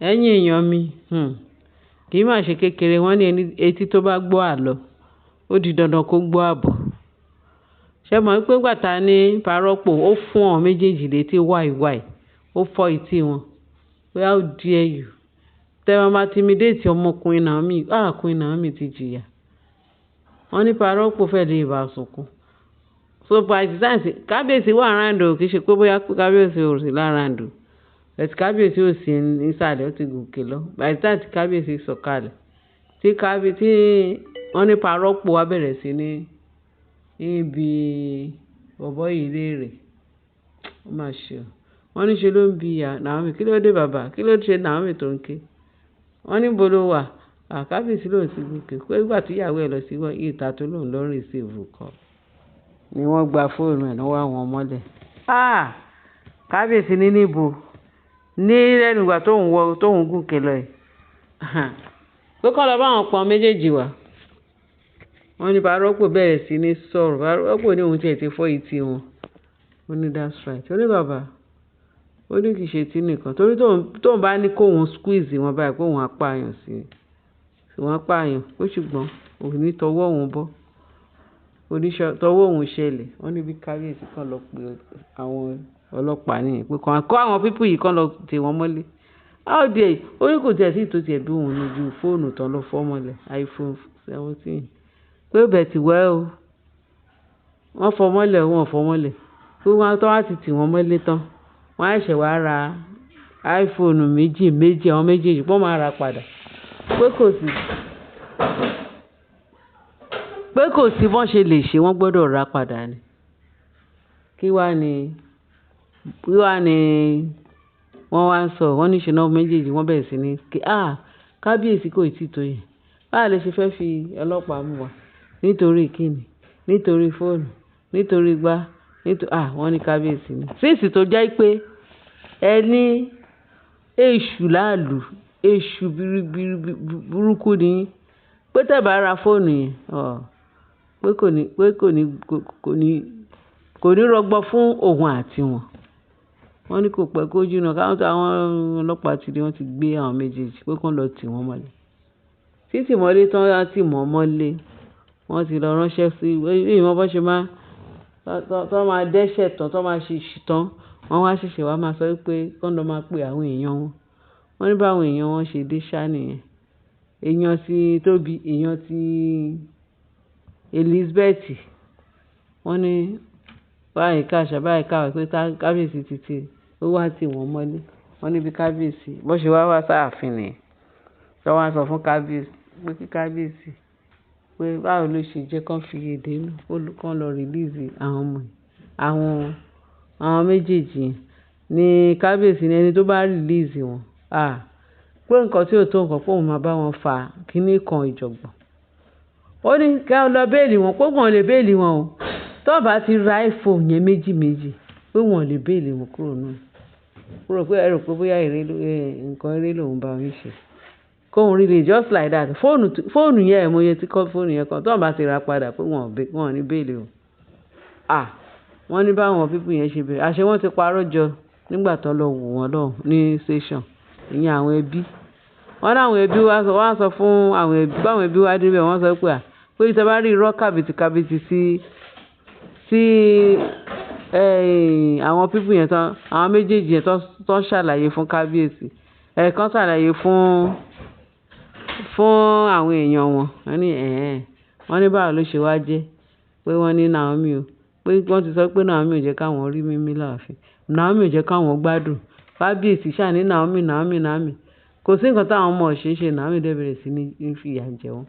Ẹ̀yin èèyàn mi, kì í má ṣe kékeré. Wọ́n ní ẹni etí tó bá gbọ́ àlọ́, ó di dandan kó gbọ́ àbọ̀. Ṣé ẹ mọ̀ wípé ìgbà tá ní Parọ́pò, ó fún àwọn méjèèjì létí wàìwàì, ó fọ́ etí wọn. Pé how dare you? Tẹ́ ẹ máa intimidate ọmọ Queen Naomi. Ah, Queen Naomi ti jìyà. Wọ́n ní Parọ́pò fẹ́ lè bá sunkún. So by the time tí kábíyèsí wà around o, kì í ṣe pé bóyá kábíyèsí ò sí l'around o. But kábíyèsí ò sí nísàlẹ̀, ó ti gòkè lọ. By the time tí kábíyèsí sọ̀kalẹ̀, tí wọ́n ní Parọ́pò wá bẹ̀rẹ̀ sí ní níbi bọ̀bọ́ yìí léèrè. Ó mà ṣe o. Wọ́n ní ṣe ló ń bi ìyá Naomi. Kí ló dé bàbá? Kí ló ṣe Naomi tó ń ké? Wọ́n ní ibo ló wà? À, kábíyèsí ló ti gòkè. Pé ìgbà tí ìyàwó ẹ lọ sí ìta tó lòun lọ receive call ni wọ́n gba fóònù ẹ̀ lọ́wọ́ àwọn mọ́lẹ̀. Ah! Kábíyèsí ní níbo? Ní lẹ́nu ìgbà tó ń wọ, tó ń gòkè lọ yìí. Pé kó lọ bá àwọn pọn méjèèjì wá. Wọ́n ní Parọ́pò bẹ̀rẹ̀ sí ní sọ̀rọ̀. Parọ́pò ní òun tí ẹ ti fọ́ etí wọn. Ó ní that's right. Ó ní bàbá, ó ní kì í ṣe etí nìkan. Torí tó ń bá ní kó òun squeeze wọn báyìí, pé òun á pààyàn sí i. Òun á pààyàn. Ó ṣùgbọ́n òun ní tọwọ́ òun bọ́. Oníṣẹ́ tọwọ́ òun ṣẹlẹ̀. Wọ́n ní bí kábíyèsí kan lọ pe àwọn ọlọ́pàá nìyẹn pé kó àwọn people yìí kan lọ tì wọ́n mọ́lé. How dare you? Ó ní kò tí ì tó ti ẹ̀ bí òun ní ju fóònù tán lọ fọ́ mọ́lẹ̀, iPhone 17. Pé but well o. Wọ́n fọ́ mọ́lẹ̀, wọ́n ò fọ́ mọ́lẹ̀. Pé wọ́n tó wá ti tì wọ́n mọ́lé tán, wọ́n á ṣẹ̀ wá ra iPhone méjì méjì, àwọn méjèèjì pé wọ́n máa ra padà. Pé kò sí bọ́n ṣe lè ṣe, wọ́n gbọdọ̀ ra padà ni. Kí wá ní wọ́n wá ń sọ? Wọ́n ní ṣe náà méjèèjì wọ́n bẹ̀rẹ̀ sí ní ké. Ah! Kábíyèsí kò ì tí tó yẹn. Báwo lẹ ṣe fẹ́ fi ọlọ́pàá mú wa? Nítorí kíni? Nítorí fóònù, nítorí igbá, nítorí, ah! Wọ́n ní kábíyèsí ni. Since tó jẹ́ pé ẹ ní èṣù láàlú, èṣù burúkú ni yín. Pé tẹ bá ra fóònù yẹn, ọ̀, pé kò ní, kò ní, kò ní rọgbọ fún òun àti wọn. Wọ́n ní kò pẹ́ kó jìnnà káwọn àwọn ọlọ́pàá ti dé, wọ́n ti gbé àwọn méjèèjì pé kí wọ́n lọ tì wọ́n mọ́lẹ̀. Títì mọ́lé tán wá tì wọ́n mọ́lé. Wọ́n ti lọ ránṣẹ́ sí, mi mọ̀ bó ṣe máa, tó máa dẹ́ṣẹ̀ tán, tó máa ṣe ìṣì tán. Wọ́n wá ṣẹ̀ṣẹ̀ wá máa sọ wípé kí wọ́n lọ máa pe àwọn èèyàn wọn. Wọ́n ní bá àwọn èèyàn wọn ṣe dé ṣá nìyẹn. Èèyàn tí Tóbi, èèyàn tí Elizabeth. Wọ́n ní báyìí káàṣà, báyìí káwọ̀ pé kábíyèsí ti ti, ó wá tì wọ́n mọ́lé. Wọ́n ní bí kábíyèsí, bó ṣe wá wá sáàfin nìyẹn. Tí wọ́n wá sọ fún kábíyèsí pé kí kábíyèsí pé báwo ló ṣe jẹ́ kí wọ́n fi èdè nù, kó lọ release àwọn ọmọ yìí, àwọn méjèèjì yẹn. Ní kábíyèsí ní ẹni tó bá release wọn, ah! Pé nǹkan tí ó tó nǹkan pé òun máa bá wọn fà kíní kan ìjọ̀gbọ̀n. Ó ní kí wọ́n lọ bail wọn, pé wọ́n lè bail wọn o. Tó bá ti ra iPhone yẹn méjì méjì, pé wọ́n lè bail wọn kúrò nínú. Ó rò pé ẹ rò pé bóyá eré ló, nǹkan eré lòún bá wọn ṣe. Kó ń really just like that. Fóònù, fóònù yẹn, ẹ mọ iye tí kọ́ fóònù yẹn kan. Tó bá ti ra padà pé wọ́n ò ní bail wọn. Ah! Wọ́n ní bá àwọn people yẹn ṣe bẹ̀rẹ̀. Àṣé wọ́n ti parọ́ jọ nígbà tó lọ wò wọ́n lọ́hùn ní station. Ìyẹn àwọn ẹbí. Wọ́n ní àwọn ẹbí wá sọ, wọ́n á sọ fún àwọn ẹbí, bá àwọn ẹbí wá dé ibẹ̀, wọ́n sọ pé à, pé tí ẹ bá rí irọ́ kàbìtì kàbìtì sí, àwọn people yẹn tán, àwọn méjèèjì yẹn tó ṣàlàyé fún kábíyèsí. Ẹ̀ kan ṣàlàyé fún àwọn èèyàn wọn. Wọ́n ní ẹ̀hẹn. Wọ́n ní báwo ló ṣe wá jẹ́ pé wọ́n ní Naomi o. Pé wọ́n ti sọ pé Naomi ò jẹ́ káwọn rí mímí láàfin. Naomi ò jẹ́ káwọn gbádùn. Kábíyèsí ṣà ní Naomi, Naomi, Naomi. Kò sí nǹkan táwọn ọmọ ṣe ń ṣe. Naomi dẹ̀ bẹ̀rẹ̀ sí ní fi ìyà jẹ wọ́n.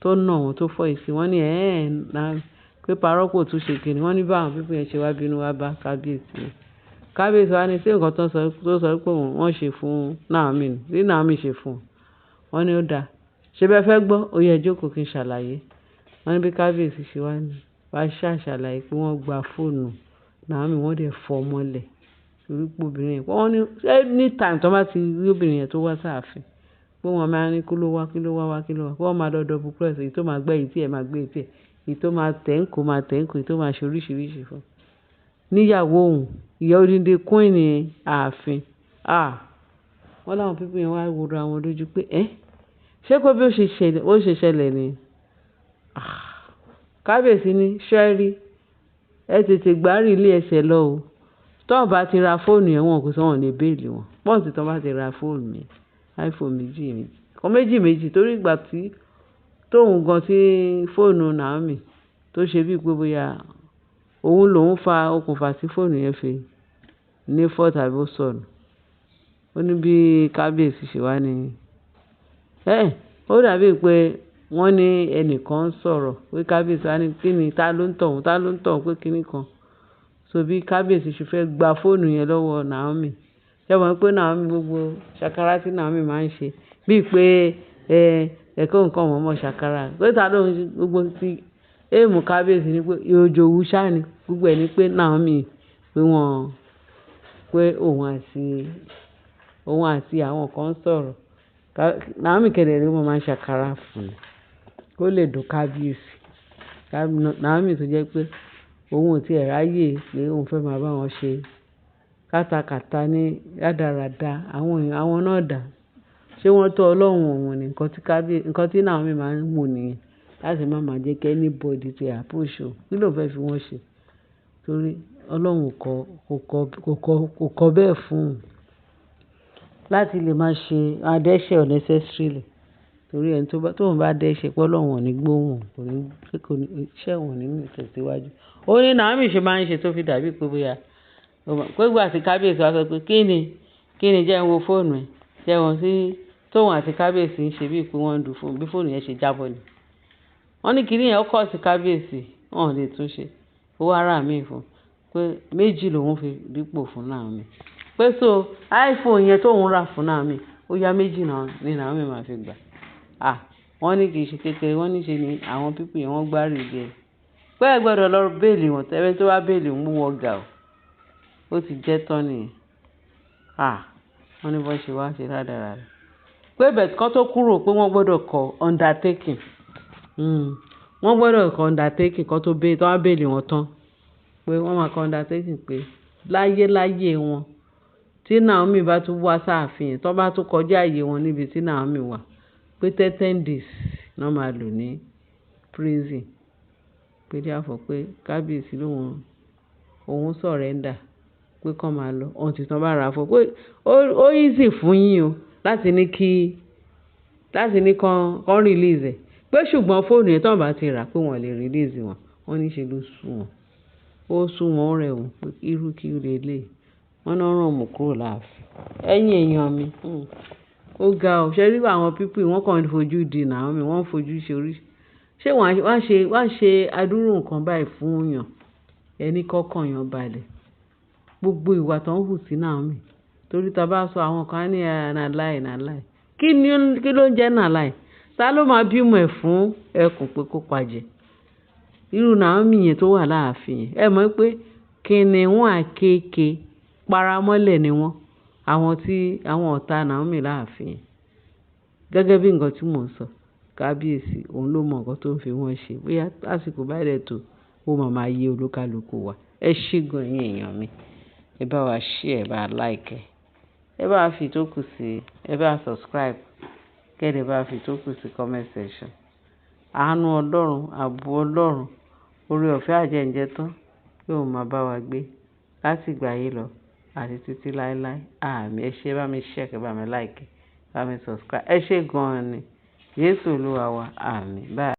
Tó nà wọ́n, tó fọ́ etí. Wọ́n ní ẹ̀hẹn, Naomi pé Parọ́pò tún ṣe kíni. Wọ́n ní bá àwọn people yẹn ṣe wá bínú wá bá kábíyèsí. Kábíyèsí wá ní ṣé nǹkan tó sọ pé wọ́n ṣe fún Naomi ni. Bí Naomi ṣe fún wọn. Wọ́n ní ó dáa. Ṣé bẹ fẹ́ gbọ́? Ó yẹ jókòó kí n ṣàlàyé. Wọ́n ní bí kábíyèsí ṣe wá ní, wá ṣàṣàlàyé pé wọ́n gba fóònù Naomi, wọ́n dẹ̀ fọ́ mọ́lẹ̀. Torí pé obìnrin yẹn, wọ́n ní anytime tí wọ́n bá ti rí obìnrin yẹn tó wá sáàfin, pé wọ́n máa ní kí ló wá, kí ló wá wá, kí ló wá. Pé wọ́n máa lọ double cross, èyí tó máa gbé etí ẹ máa gbé etí ẹ, èyí tó máa tẹ̀ ń kó máa tẹ̀ ń kó, èyí tó máa ṣe oríṣìíríṣìí fún. Níyàwó òun, ìyá odindi queen ààfin. Ah! Wọ́n láwọn people yẹn wá wòra wọn lójú pé ẹ́, ṣé pé bí ó ṣe ṣẹlẹ̀, ó ṣe ṣẹlẹ̀ ni? Ah! Kábíyèsí ní, ṣé ẹ rí? Ẹ tètè gbárí ilé ẹsẹ̀ lọ o. Tí wọ́n bá ti ra fóònù yẹn, wọn kò sọ wọ́n lè bail wọn. Pọ́ǹtì tí wọ́n bá ti ra fóònù yẹn, iPhone méjì méjì, kan méjì méjì torí ìgbà tí tóun gan tí fóònù Naomi tó ṣe bíi pé bóyá òun lòún fa okùnfà tí fóònù yẹn fi ní fault tàbí ó sọnù. Ó ní bí kábíyèsí ṣe wá ní. Ẹ́, ó dàbí pé wọ́n ní ẹnìkan ń sọ̀rọ̀ pé kábíyèsí wá ní kí ni, ta ló ń tọ̀ òun, ta ló ń tọ̀ òun pé kíni kan. So bí kábíyèsí ṣe fẹ́ gba fóònù yẹn lọ́wọ́ Naomi. Ṣé ẹ mọ̀ pé Naomi gbogbo ṣàkárá tí Naomi máa ń ṣe bíi pé ẹ, ẹ̀kọ́ nǹkan mọ̀ọ́mọ̀ ṣàkárá. Pé ta ló ń ṣe gbogbo tí aim kábíyèsí ní pé òjòwú ṣá ni. Gbogbo ẹ ní pé Naomi pé wọ́n, pé òun àti àwọn kan ń sọ̀rọ̀. Naomi kẹ̀dẹ̀ re wọ́n máa ń ṣàkárá fún un kó lè dùn kábíyèsí. Naomi tó jẹ́ pé òun ò tí è ráyè pé òun fẹ́ máa bá wọn ṣe kátàkátà ní rádaràda. Àwọn èèyàn, àwọn náà dà. Ṣé wọ́n tó Ọlọ́run òun ni? Ǹkan tí ǹkan tí Naomi máa ń wò nìyẹn. Láti má máa jẹ́ kí anybody tí approach òun. Kí ló fẹ́ fi wọ́n ṣe? Torí Ọlọ́run kò kọ, kò kọ, kò kọ bẹ́ẹ̀ fún un láti lè máa ṣe adẹ́ṣẹ̀ unnecessarily. Torí ẹni tó bá, tóun bá dẹ́ṣẹ̀ pé Ọlọ́run ò ní gbóhùn, kò ní, kò ní, iṣẹ́ òun ò ní tẹ̀síwájú. Ó ní Naomi ṣe máa ń ṣe tó fi dàbí pé bóyá, pé ìgbà tí kábíyèsí wá sọ pé kí ni, kí ni jẹ́ ń wo fóònù ẹ? Jẹ́ wọ́n sí tóun àti kábíyèsí ń ṣe bíi pé wọ́n ń du fóònù, bí fóònù yẹn ṣe jábọ́ ni. Wọ́n ní kíní yẹn ó kọ́ sí kábíyèsí, wọ́n ò lè tún ṣe. Ó wá rà mí fún un pé méjì lòún fi dípò fún Naomi. Pé so iPhone yẹn tóun rà fún Naomi, ó yá méjì náà ni Naomi máa fi gbà. Ah! Wọ́n ní kì í ṣe kékeré, wọ́n ní ṣe ni àwọn people yẹn wọ́n gbárí jẹ. Pé ẹ gbọdọ̀ lọ bail wọn, tẹ́lẹ̀ tó bá bail ń mú wọn ga o. Ó ti jẹ́ tán nìyẹn. Ah! Wọ́n ní bó ṣe wá ṣe rádaràda. Pé but kán tó kúrò pé wọ́n gbọdọ̀ kọ undertaking. Wọ́n gbọdọ̀ kọ undertaking kán tó bail, tó bá bail wọn tán. Pé wọ́n máa kọ undertaking pé láyé láyé wọn tí Naomi bá tún wá sáàfin, tó bá tún kọjá ààyè wọn níbi tí Naomi wà, pé 10 days náà máa lò ní prison. Pé therefore pé kábíyèsí lóun, òun surrender pé kán máa lọ until tí wọ́n bá ra fóònù. Pé ó easy fún yín o láti ní kí, láti ní kán, kán release ẹ̀. Pé ṣùgbọ́n fóònù yẹn tí wọ́n bá ti rà pé wọ́n lè release wọn. Wọ́n ní ṣe ló sú wọn. Ó sú wọn, ó rẹ̀ wọ́n pé irú kí leleyi. Wọ́n náà rán mú kúrò láàfin. Ẹ̀yin èèyàn mi, ó ga o. Ṣé rí àwọn people wọ́n kàn ń fojú di Naomi, wọ́n ń fojú ṣe orí. Ṣé wọ́n á ṣe, wọ́n á ṣe adúrú nǹkan báyìí fún èèyàn? Ẹni kọ́kàn yàn balẹ̀. Gbogbo ìwà tó ń hù sí Naomi. Torí tí a bá sọ àwọn kan ní na lie, na lie. Kí ni, kí ló ń jẹ́ na lie? Ta ló máa bímọ ẹ̀ fún ẹkùn pé kó pa jẹ? Irú Naomi yẹn tó wà láàfin yẹn. Ẹ mọ̀ pé kìnìún àkéékèé paramọ́lẹ̀ ni wọ́n. Àwọn tí, àwọn ọ̀tá Naomi láàfin yẹn. Gẹ́gẹ́ bí ǹkan tí mò ń sọ. Kábíyèsí, òun ló mọ ǹkan tó ń fi wọ́n ṣe. Bóyá lásìkò bá dẹ̀ tó, ó máa máa yé olúkálùkù wa. Ẹ ṣé gan ẹ̀yin èèyàn mi. Ẹ bá wa share, ẹ bá like ẹ. Ẹ bá wa fi ìtókù sí, ẹ bá wa subscribe. Kẹ́ ẹ bá fi ìtókù sí comment section. Àánú Ọlọ́run, ààbò Ọlọ́run, oore ọ̀fẹ́ àjẹ́ǹjẹ́ tán yóò máa bá wa gbé láti ìgbà yìí lọ àti títí láéláé. Àmín. Ẹ ṣé, ẹ bá mi share, kẹ́ bá mi like, bá mi subscribe. Ẹ ṣé gan ni. Jésù Olúwa wa. Àmín. Bye.